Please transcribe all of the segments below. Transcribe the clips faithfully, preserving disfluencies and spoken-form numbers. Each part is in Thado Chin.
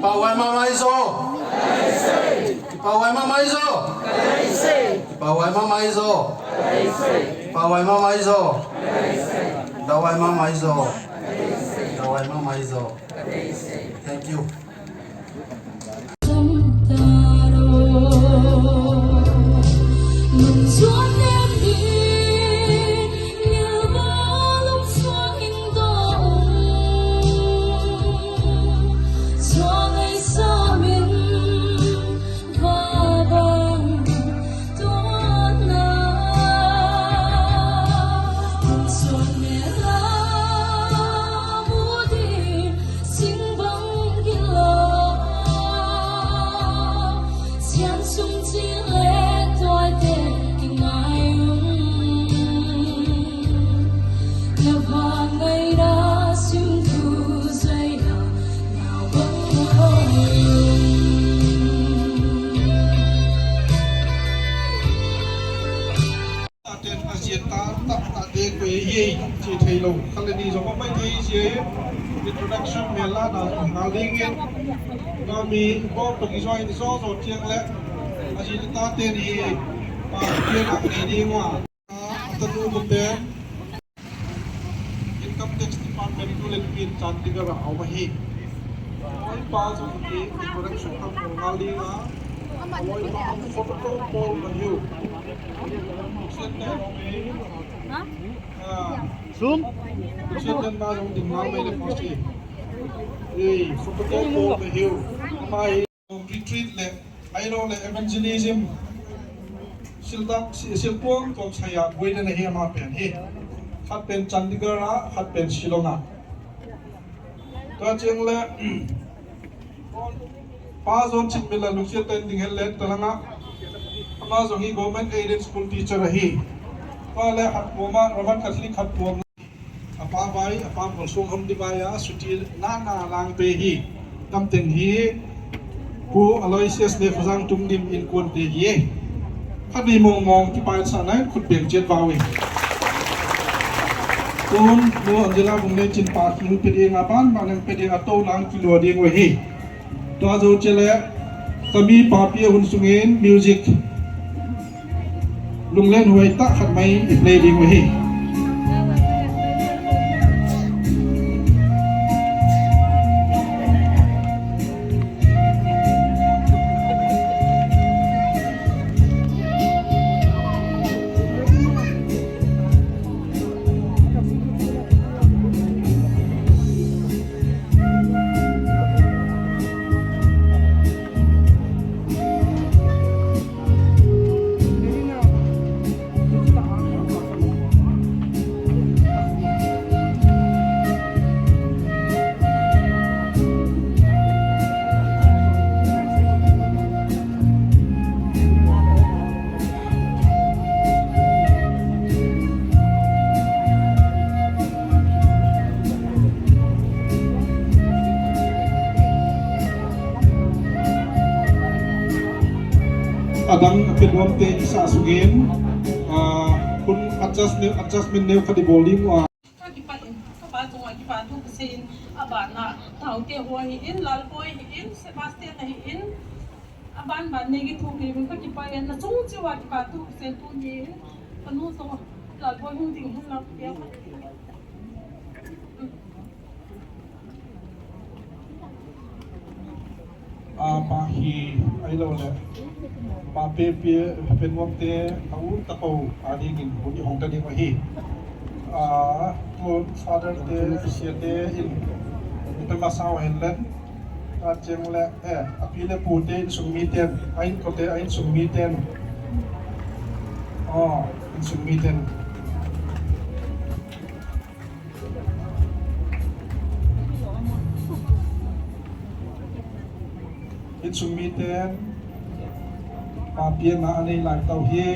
Pawai mamai jo. Pawai mamai jo. Pawai mamai jo. Pawai mamai jo. Dawai mamai jo. Dawai mamai jo. Thank you. Aten ajian ta, ta, ta te ko ye ye, chi thei lo. Kale ni jong mai thei ji. Introduction mel la na jong ngal ding in. Kami ko to ki join so so tiang le. Aji ta te ni, pa ke na ni ding wa. Ta tu ko te. Income Tax Department tu le pin Chandigarh a um ahi. Oi pa jong ki introduction ka ko ngal ding a. Oi pa photo ko ko ma hiu. Sen ne ro me. Ha? Ah. Zoom. Sen ne ma jong ding ma me le post. Ei, photo ko ko ma hiu. Mai. Retreat le, ahilou le evangelism. Sildak, si-, silpon kom saya, boina na hi ama pen hi. Khat pen Chandigarh a, khat pen Shillong a. Tua cheng le, pa jong chin mila lungsiat ten ding hel le, talanga. Ama jong hi government aided school teacher ahi. Pa le khat poma, Roman Catholic khat poma. Apa vai, apa bol sung hom di vai a, suti na na lang pe hi. Tam teng hi, Pu Aloysius le Khojang Tungdim in kon te hi. Khat ni mong mong ki pai sa nai, khut beng chet va we. Tun, Pu Angela Bung le chin pa ki hu pe ding a ban, ban nang pe ding a to lang ki lo ding we hi. Tua jou chele, kami papi a hun sungin music lunglen huai tah khat mai i play ding u hi. Adang a pe nuam te i sa sugin, ah, hun adjust neu, adjustment neu khat i bol ding u a. Ka kipah in, ka pa chunga kipathu ka sei in, a ban a Taute ho hi in, Lalboi hi in, Sebastian hi in, a ban ban nei kithu kei in ka kipah in, na chung cheh uva kipathu ka sei tuni in, ka nu chunga Lalboi hung ding hun lang pia. A, pa hi, ahilou le. Pa pe pe, pe nuam te, a u ta ko, a ding in, hun i hong ta ding u ahi. A, tu father te, sia te in, i pe masa u hen len. A cheng le, eh, a pi le pu te insung mi ten, a inko te, a insung mi ten. Oh, insung mi ten. Insung mi ten, pa piang a anei lai tau hi.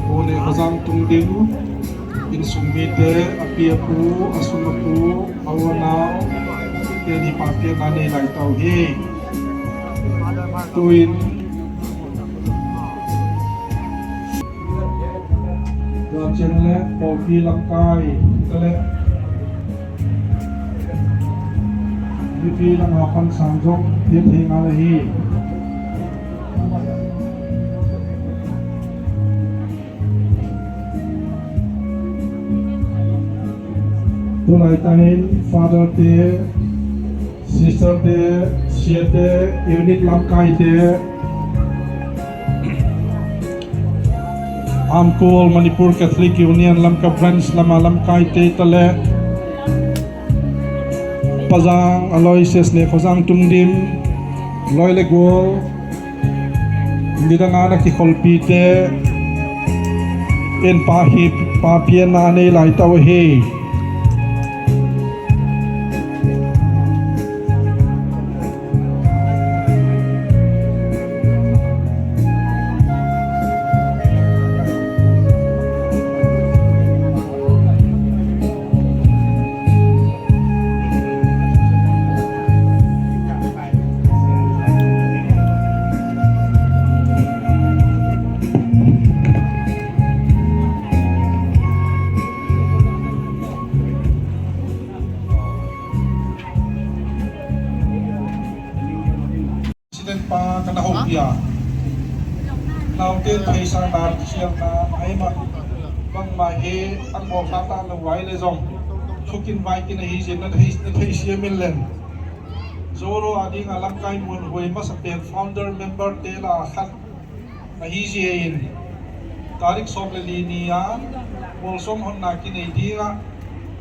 Pu Nekhojang Tungdim, insung mite, api apu, asung apu, a u anao, teni phatthei anei lai tauhi. Tuin, Tua cheng le, Pawlpi lamkai, tale, Mipi lam a pan sang jong, thei thei ngal ahi. Tulai tahin, Father te, Sister te, Sia te, unit lamkai te, Amkol Manipur Catholic Union Lamka Branch lama lamkai te tale, Pajang Aloysius Nekhojang Tungdim, loi le gol, midang a ana kikholpi te, in phatthei, phatthei anei lai tauhi. President pa kana houpi a. Naote theisahna, siamna, aima. Bangma hi, an bol kha talou vai le jong. Thukin vaikin ahi jin na thei, na thei siam in len. Zoro a dinga lamkai mun hoi masapen founder member te lah a khat ahi jin. Tarik som le li ni a, Molsom honna kinei dinga,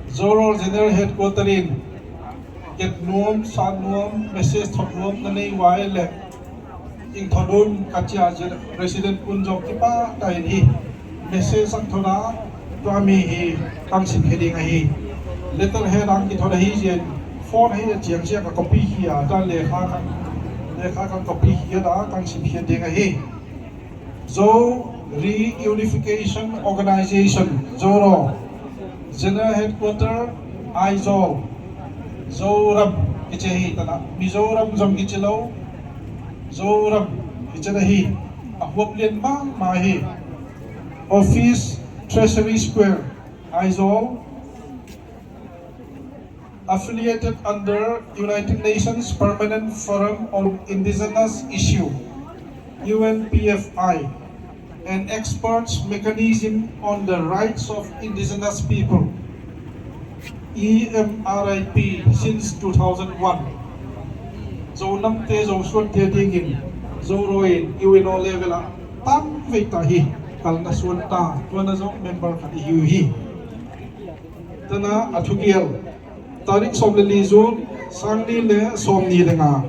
Zoro General Headquarter in, get nuam, sa nuam, message thot nuam na nei uva ahile, in thot un ka chia jin, President pun jong kipah tah in hi, message sang thot a, tua mi hi, kan sim he ding ahi. Letterhead ang kithot ahi jin, phone hi a chiang chia ka copy hi a, ta lekha kan, lekha kan copy hi a da, kan sim he ding ahi. Zo Reunification Organization, Zoro, General Headquarter, Aizawl, Zoram, kichi hi tana, Mizoram jong kichi lou, Zoram, kichi na hi, a huap lian mama hi, Office, Treasury Square, Aizawl, affiliated under United Nations Permanent Forum on Indigenous Issue, U N P F I, and Experts Mechanism on the Rights of Indigenous People, E M R I P, since two thousand one. Zo nam te, Zo suan te dingin, Zoro in, U N O level a, tam vei ta hi, kalna suan ta, tua na jong member khat i hiu hi. Tana a thugel. Tarik som le li June, sang ni le som ni le nga.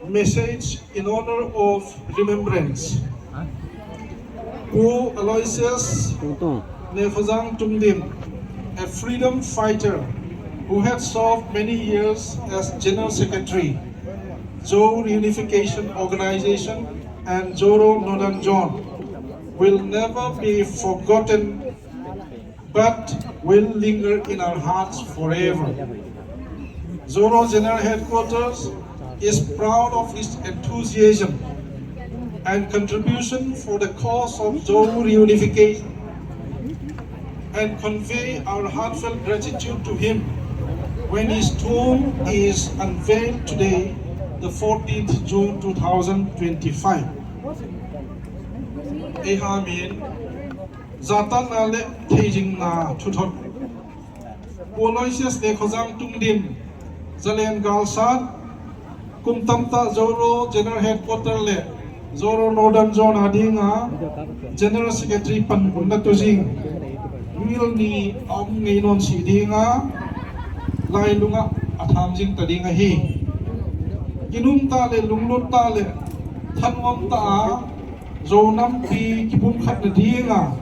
Message in honor of remembrance. Pu Aloysius Nekhojang Tungdim, a freedom fighter who had served many years as General Secretary, Zo Reunification Organization, and Zoro Northern Zone, will never be forgotten but will linger in our hearts forever. Zoro General Headquarters is proud of his enthusiasm and contribution for the cause of Zo reunification and convey our heartfelt gratitude to him when his tomb is unveiled today, the fourteenth June two thousand twenty-five. Eihamin, jatana le theijingna thuthot. Pu Aloysius Nekhojang Tungdim, Zalen Galsat, kum tamtah Zoro General Headquarter le Zoro Northern Zone a dinga General Secretary panmun na tujing. Mil ni a um ngei non si dinga, lailunga a tham jing ta ding ahi. Ginum ta le, lunglut ta le, thanuam ta a, Zo nampi kipumkhat na dinga,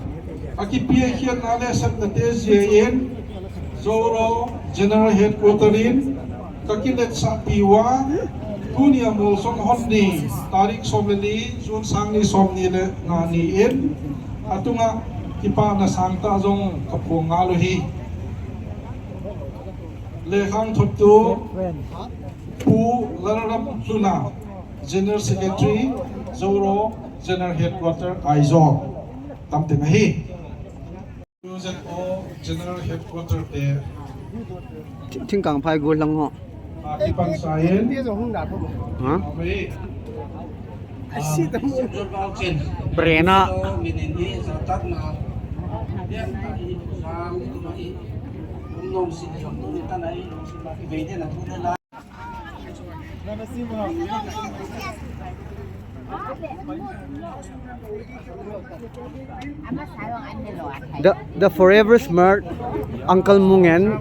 a kipiakhiatna le sepna te jeh in, Zoro General Headquarter in, Kakiletsah piuva, tunia Molsom Hon ni, tarik som le li, June sang ni som ni le nga ni in, atunga kipana sangtah jong kaphong ngal u hi. Lekhang thottu, Pu Lalram Luna, General Secretary, Zoro General Headquarter, Aizawl, tamteng ahi. General Headquarter te. Thi-, thingkang phai gol lang ho. Akipan sayen. Ha? Amen. Brena. The, the forever smart Uncle Mung and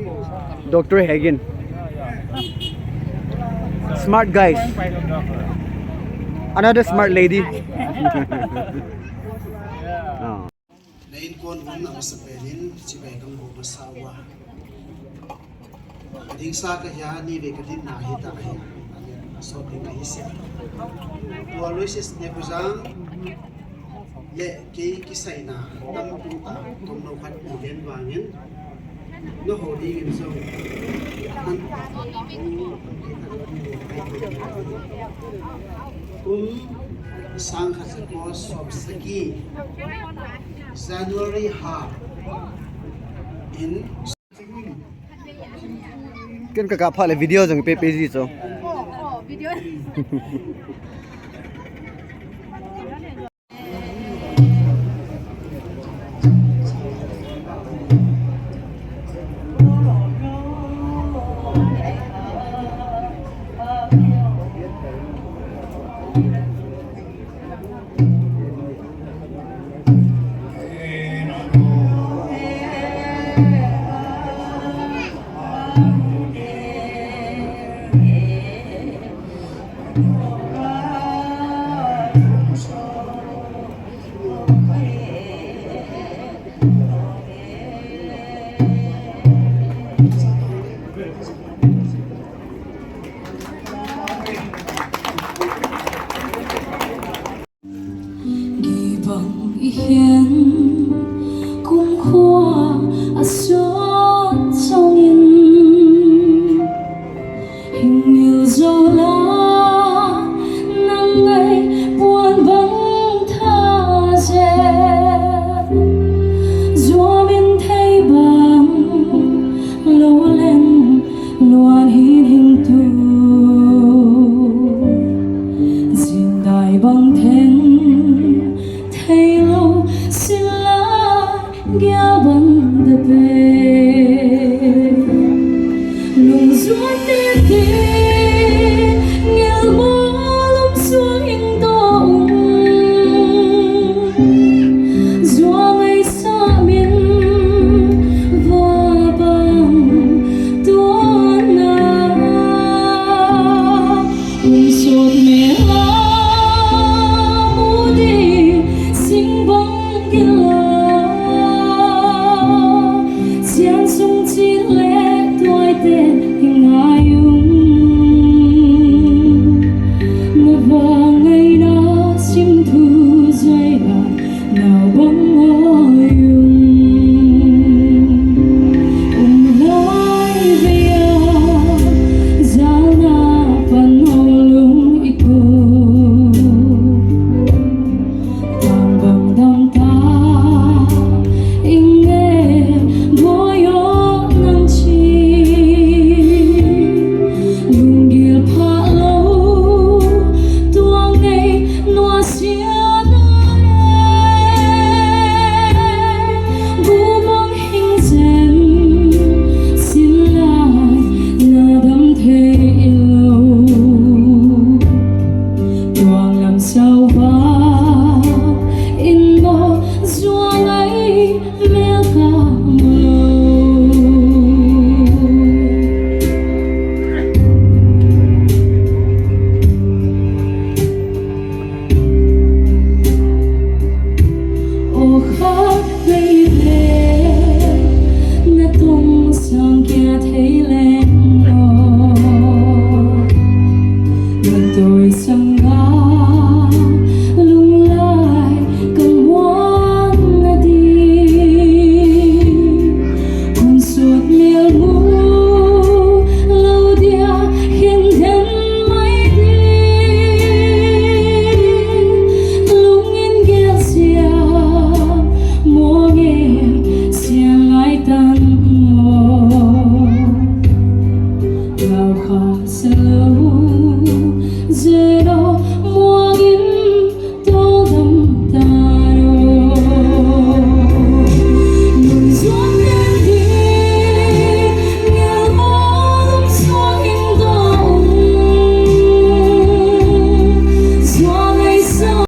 Doctor Hagen. Smart guys. Another smart lady. Oh. Na inkuan hun amasapen in chibai kang bo masa uva. Ading sa ka hia ni ve ka din na hi ta hi. Asot ding ahi se. Tua Lucius Nekujang le kei kisaina tampi ta tomno khat ni ven vangin. Na ho ding in so. Kum sang khat sa ko som sagi. January ha in. Ken ka kap phat le video jong pe pe ji cho. Kibang ihin kumkhua asot songin hingil zo la.